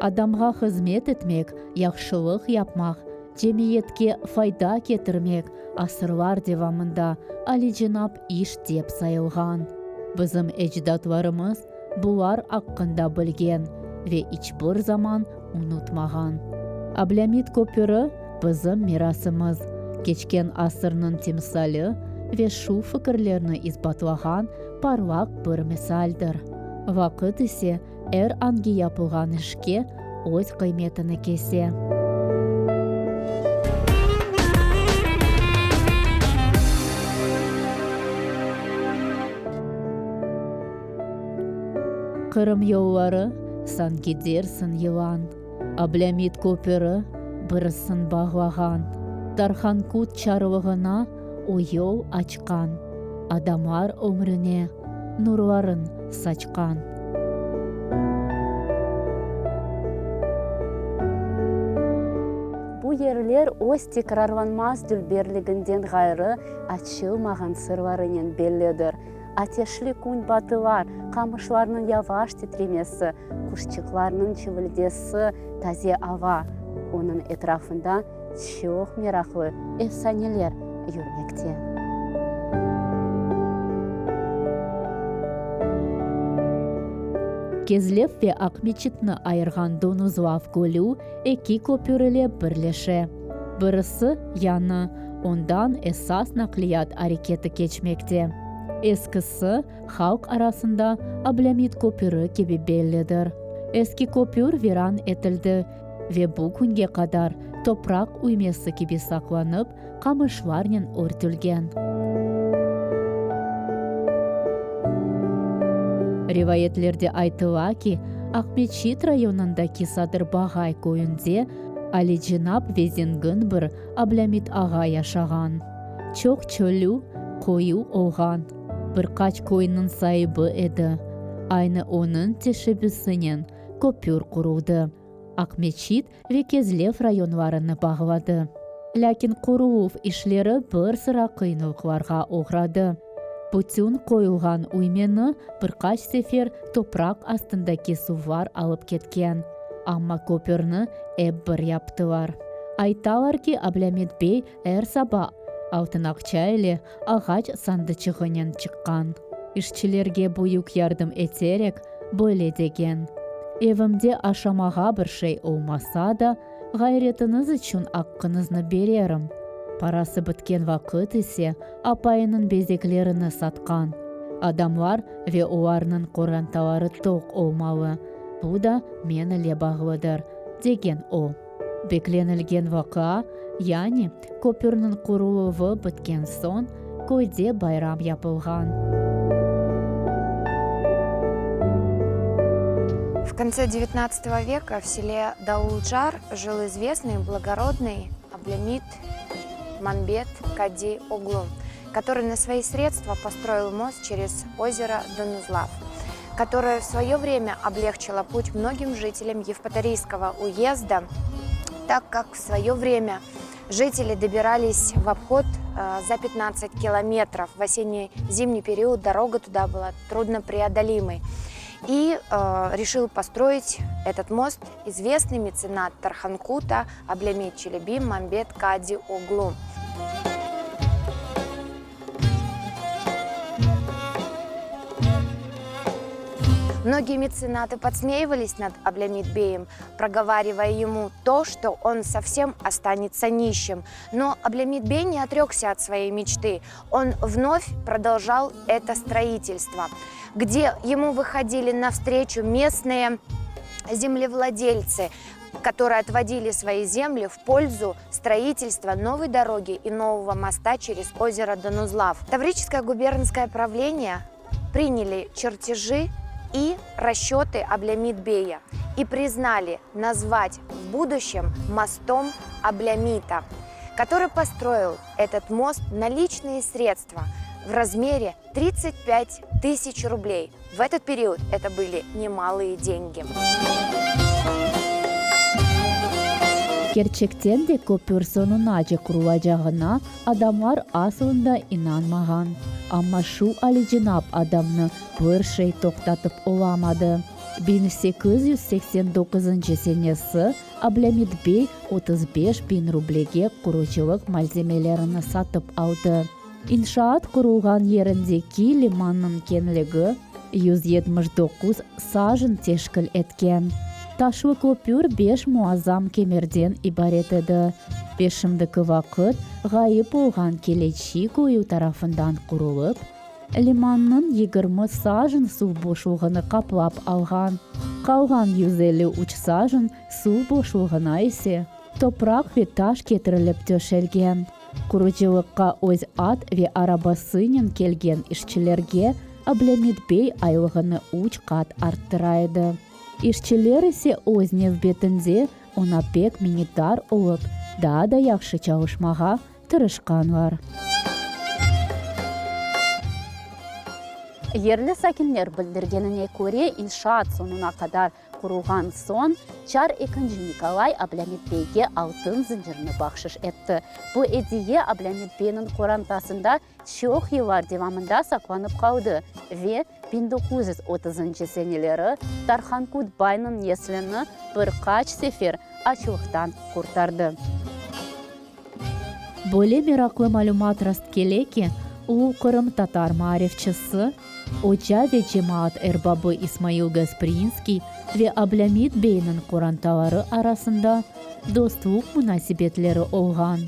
Adamğa hızmet etmek, yahşılıq yapmaq, cemiyetke fayda ketirmek asırlar devamında alicenap iş dep sayılğan. Bizim ecdatlarımız bular aqqında bilgen ve iç bir zaman unutmağan. Ablâmit köpüri, bizim mirasımız, keçken asırnıñ timsali ve şu fikirlerni isbatlağan parlaq bir misaldir. Vaqıt ise er angi yapılğan işke öz qıymetini kese. Qırım yolları, sanki dersiñ yılan, Ablâmit köpüri birisin bağlağan, Tarhankut çarlığına o yol açqan, Adamlar ömrüne nurların saçqan. Bu yerler öz tekrarlanmaz dülberliginden ğayrı, açılmağan sırlarınen bellidir. Ateşli kün batılar, qamışlarnıñ yavaş titremesi, quşçıqlarnıñ çivildesi, taze ava, onıñ etrafında çoq meraqlı efsaneler yürmekte. Kezlev ve Aqmeçitni ayırğan Donuzlav gölü eki köpür ile birleşe. Birisi, yañı, ondan esas naqliyat areketi keçmekte. Eskisi, halq arasında Ablâmit köpüri kibi bellidir. Eski köpür viran etildi ve bu künge qadar topraq üymesi kibi saqlanıp, qamışlarnen örtülgen. Rivayetlerde aytıla ki, Aqmeçit rayonındaki Sadır Bağay köyünde alicenap ve zengin bir Ablâmit ağa yaşağan. Çoq çölü, qoyu olğan, bir qaç köyniñ saibi edi. Aynı onıñ teşebbüsinen köpür quruldı. Aqmeçit ve Kezlev rayonlarını bağladı. Lâkin quruluv işleri bir sıra qıyınlıqlarğa oğradı. Bütün qoyulğan üymeni bir qaç sefer topraq astındaki suvlar alıp ketken. Amma köpürni ep bir yaptılar. Aytalar ki, Ablâmit bey er saba altın aqça ile ağaç sandıçığınen çıqqan. İşçilerge büyük yardım eterek, böyle degen, Evimde aşamağa bir şey olmasa da, ğayretiñiz içün aqqıñıznı bererim. Parası bitken vaqıt ise apayınıñ bezeklerini satqan. Adamlar ve olarnıñ qorantaları toq olmalı, bu da men ile bağlıdır, degen o. Beklenilgen vaqia, yani köpürniñ quruluvı bitken soñ, köyde bayram yapılğan. В конце девятнадцатого века в селе Даулджар жил известный благородный Аблямит Мамбет Кади Оглу, который на свои средства построил мост через озеро Донузлав, которое в свое время облегчило путь многим жителям Евпаторийского уезда, так как в свое время жители добирались в обход э, за 15 километров. В осенне-зимний период дорога туда была труднопреодолимой. И э, решил построить этот мост известный меценат Тарханкута Аблямит Челеби Мамбет Кади Оглу. Многие меценаты подсмеивались над Аблямид-беем, проговаривая ему то, что он совсем останется нищим. Но Аблямид-бей не отрекся от своей мечты. Он вновь продолжал это строительство, где ему выходили навстречу местные землевладельцы, которые отводили свои земли в пользу строительства новой дороги и нового моста через озеро Донузлав. Таврическое губернское правление приняли чертежи и расчеты Аблямид-бея и признали назвать в будущем мостом Аблямита, который построил этот мост на личные средства в размере 35 тысяч рублей. В этот период это были немалые деньги. Kerçekten de köpür soñunace qurulacağına adamlar asılında inanmağan. Amma şu alicenap adamnı bir şey toqtatıp olamadı. 1889 senesi Ablâmit bey 35.000 rublege qurucılıq malzemelerini satıp aldı. İnşaat qurulğan yerindeki limannıñ keñligi 179 sajen teşkil etken. Taşlı köpür beş muazzam kemerden ibaret edi ve şimdiki vaqıt ğayıp olğan Keleçi köyü tarafından qurulıp, Limannıñ 20 sajen suv boşluğını qaplap alğan, qalğan 153 sajen suv boşluğına ise topraq ve taş ketirilip töşelgen. Qurucılıqqa öz at ve arabasınen kelgen işçilerge Ablâmit bey aylığını üç qat arttıra edi. İşçiler ise öz nevbetinde oña pek minnetdar olıp, daa da yahşı çalışmağa tırışqanlar. Yerli sakinler bildirgenine köre, inşaat soñuna qadar qurulğan soñ, çar ekinci Nikolay Ablâmit beyge altın zıncırnı bahşış etti. Bu ediye Ablâmit beyniñ qorantasında çoq yıllar devamında saqlanıp qaldı ve 1930-ncı seneleri Tarhankut baynıñ neslini bir qaç sefer açlıqtan qurtardı. Böyle meraqlı malümat rastkele ki, ulu qırımtatar maarifçisi, oca ve cemaat erbabı İsmail Gasprinskiy ve Ablâmit beyniñ qorantaları arasında dostluq munasebetleri olğan.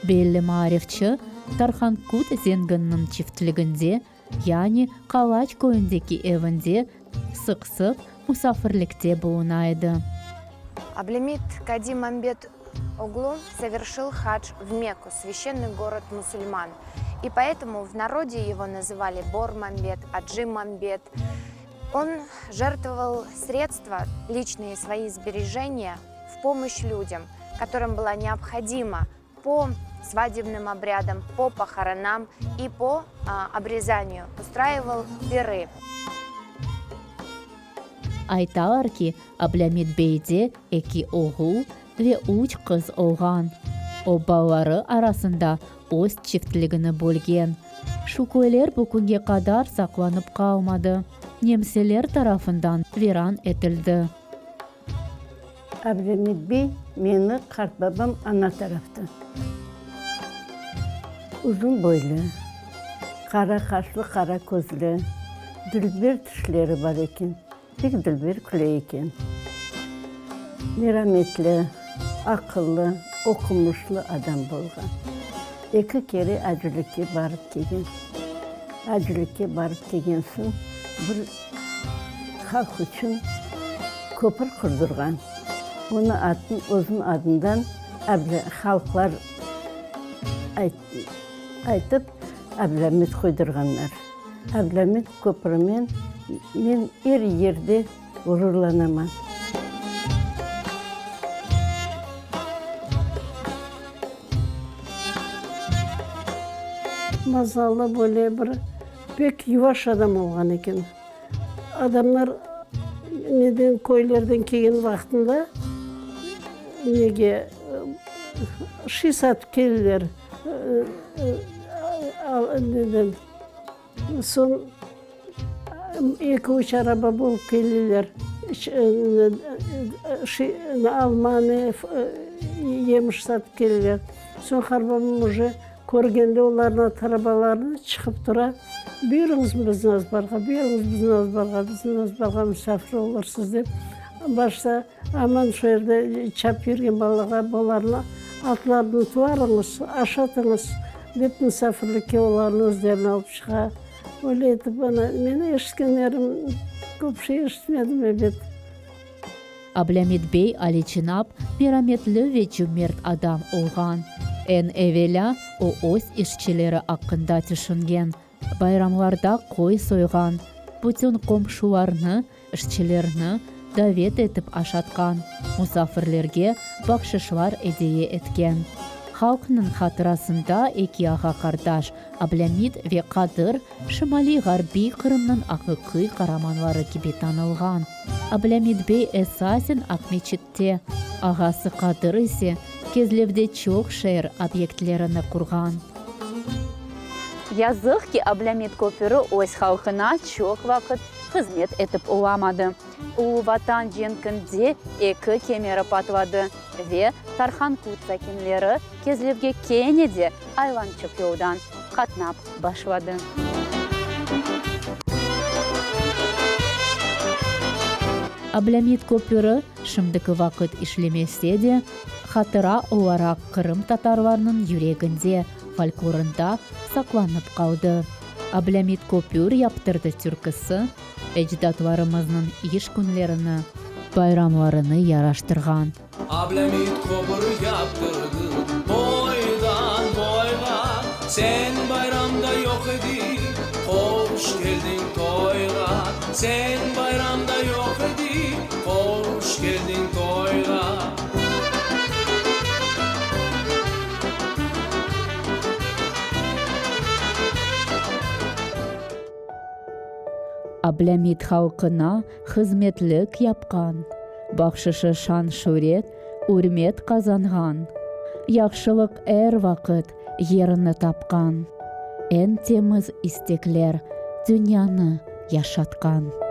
Belli maarifçi Tarhankut zenginniñ çiftliginde, yani Qalaç köyündeki evinde sıq-sıq musafirlikte buluna edi. Ablâmit Kadi Mambet Oğlu совершил хадж в Мекку, священный город мусульман. И поэтому в народе его называли Бор-Мамбет, Аджи-Мамбет. Он жертвовал средства, личные свои сбережения, в помощь людям, которым была необходима по свадебным обрядам, по похоронам и по а, обрезанию. Устраивал пиры. Aytalar ki, Ablâmit beyde eki oğul ve üç qız olğan. O, balaları arasında öz çiftligini bölgen. Şu köyler bu künge qadar saqlanıp qalmadı, nemseler tarafından viran etildi. Ablâmit bey meni qartbabam ana taraftan. Uzun boylu, qara qaşlı, qara közlü, dülber tişleri bar eken, pek dülber küle eken. Merametli, aqıllı, oqumışlı adam bolğan. Eki kere acilikke barıp kelgen. Acilikke barıp kelgen soñ bir Halq içün köpür qurdurğan. Onı atın özüniñ adından halqlar aytıp Ablâmit qoydurğanlar. Ablâmit köprümen men er yerde ğururlanaman. Mazalı böyle bir pek yuvaş adam olğan eken. Adamlar neden köylerden kelgen vaqtında nege şiy satıp keldiler neden soñ eki-üç araba bolıp keldiler almanı yemiş satıp keldiler. Soñ harbabam uje Körgende olarnıñ at arabalarını çıqıp tura, Buyurıñız bizni azbarğa, buyurıñız bizni azbarğa, bizni azbarğa musafir olursız, dep, başta aman şu yerde çapıp yürgen balağa olarnı atlarını tuvarıñız, aşatıñız, dep musafirlikke olarnı özlerini alıp çıqa. Öyle etip, ana, meni eşitkenlerim, köp şey eşitmedim, ebet. Ablâmit bey alicenap, merametli ve cümert adam olğan. Eñ evelâ o öz işçileri aqqında tüşüngen, bayramlarda qoy soyğan, bütün qomşularnı, işçilerni davet etip aşatqan, musafirlerge bahşışlar ediye etken. Halqnıñ hatırasında eki ağa-qardaş, Ablâmit ve Qadır, şimaliy-ğarbiy Qırımnıñ aqiqiy qaramanları kibi tanılğan. Ablâmit bey esasen Aqmeçitte, ağası Qadır ise Kezlevde çoq şeer obyektlerini qurğan. Yazıq ki, Ablâmit köpüri öz halqına çoq vaqıt hızmet etip olamadı. Ulu Vatan cenkinde eki kemeri patladı ve Tarhankut sakinleri Kezlevge kene de aylançıq yoldan qatnap başladı. Ablâmit köpüri şimdiki vaqıt işlemese de, hatıra olaraq Qırım tatarlarnıñ yüreginde, folklorında saqlanıp qaldı. Ablâmit köpür yaptırdı türküsi ecdatlarımıznıñ iş künlerini, bayramlarını yaraştırğan. Ablâmit köpür yaptırdı boydan boyğa, Sen bayramda yoq ediñ, hoş keldiñ toyğa. Sen bayramda yoq ediñ, hoş keldiñ toyğa. Ablâmit halqına hızmetlik yapqan, bahşışı şan-şüret, ürmet qazanğan, yahşılıq er vaqıt yerini tapqan, eñ temiz istekler dünyanı yaşatqan.